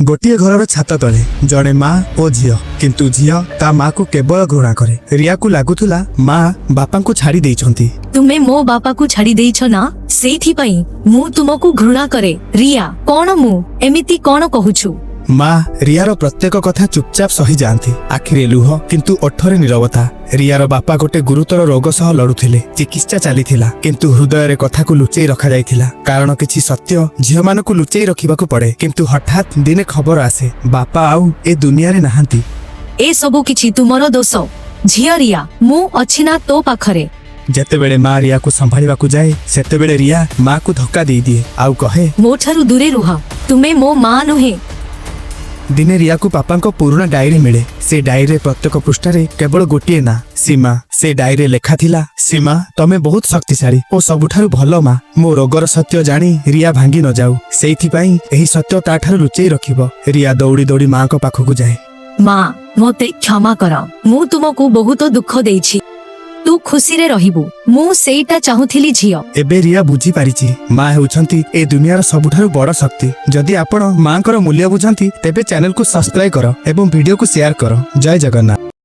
ଗୋଟିଏ ଘରର ଛାତ ତଳେ ଜଣେ ମା ଓ ଝିଅ। କିନ୍ତୁ ଝିଅ ତା ମାକୁ କେବଳ ଘୃଣା କରେ। ରିୟାକୁ ଲାଗୁଥିଲା ମା ବାପାଙ୍କୁ ଛାଡ଼ି ଦେଇଛନ୍ତି। ତୁମେ ମୋ ବାପାକୁ ଛାଡି ଦେଇଛ ନା? ସେଇଥିପାଇଁ ମୁଁ ତୁମକୁ ଘୃଣା କରେ। ରିୟା, କଣ ମୁଁ ଏମିତି କଣ କହୁଛୁ? ମା ରିୟାର ପ୍ରତ୍ୟେକ କଥା ଚୁପଚାପ ସହିଯାଆନ୍ତି। ଆଖିରେ ଲୁହ, କିନ୍ତୁ ଓଠରେ ନୀରବତା। ରିୟାର ବାପା ଗୋଟେ ଗୁରୁତର ରୋଗ ସହ ଲଢୁଥିଲେ। ଚିକିତ୍ସା ଚାଲିଥିଲା, କିନ୍ତୁ ହୃଦୟରେ କଥାକୁ ଲୁଚେଇ ରଖାଯାଇଥିଲା, କାରଣ କିଛି ସତ୍ୟ ଝିଅମାନଙ୍କୁ ଲୁଚେଇ ରଖିବାକୁ ପଡେ। କିନ୍ତୁ ହଠାତ୍ ଦିନେ ଖବର ଆସେ, ବାପା ଆଉ ଏ ଦୁନିଆରେ ନାହାନ୍ତି। ଏ ସବୁ କିଛି ତୁମର ଦୋଷ, ଝିଅ ରିୟା। ମୁଁ ଅଛି ନା ତୋ ପାଖରେ। ଯେତେବେଳେ ମା ରିୟାକୁ ସମ୍ଭାଳିବାକୁ ଯାଏ, ସେତେବେଳେ ରିୟା ମାକୁ ଧକ୍କା ଦେଇଦିଏ ଆଉ କହେ, ମୋ ଠାରୁ ଦୂରେ ରୁହ। ତୁମେ ମୋ ମା ନୁହେଁ। ଦିନେ ରିୟାକୁ ବାପାଙ୍କ ପୁରୁଣା ଡାଏରୀ ମିଳେ। ସେ ଡାଏରୀରେ ପ୍ରତ୍ୟେକ ପୃଷ୍ଠାରେ କେବଳ ଗୋଟିଏ ନାଁ, ସୀମା। ସେ ଡାଏରୀରେ ଲେଖା ଥିଲା, "ସୀମା, ତମେ ବହୁତ ଶକ୍ତିଶାଳୀ ଓ ସବୁଠାରୁ ଭଲ ମା। ମୋ ରୋଗର ସତ୍ୟ ଜାଣି ରିୟା ଭାଙ୍ଗି ନ ଯାଉ, ସେଇଥିପାଇଁ ଏହି ସତ୍ୟ ତାଠାରୁ ଲୁଚେଇ ରଖିବ।" ରିୟା ଦୌଡ଼ି ଦୌଡ଼ି ମାଙ୍କ ପାଖକୁ ଯାଏ। ମା, ମତେ କ୍ଷମା କର। ମୁଁ ତୁମକୁ ବହୁତ ଦୁଃଖ ଦେଇଛି। ତୁ ଖୁସିରେ ରହିବୁ, ମୁଁ ସେଇଟା ଚାହୁଁଥିଲି, ଝିଅ। ଏବେ ରିୟା ବୁଝିପାରିଛି, ମା ହେଉଛନ୍ତି ଏ ଦୁନିଆର ସବୁଠାରୁ ବଡ଼ ଶକ୍ତି। ଯଦି ଆପଣ ମାଙ୍କର ମୂଲ୍ୟ ବୁଝନ୍ତି, ତେବେ ଚ୍ୟାନେଲକୁ ସବସ୍କ୍ରାଇବ କର ଏବଂ ଭିଡିଓକୁ ସେୟାର କର। ଜୟ ଜଗନ୍ନାଥ।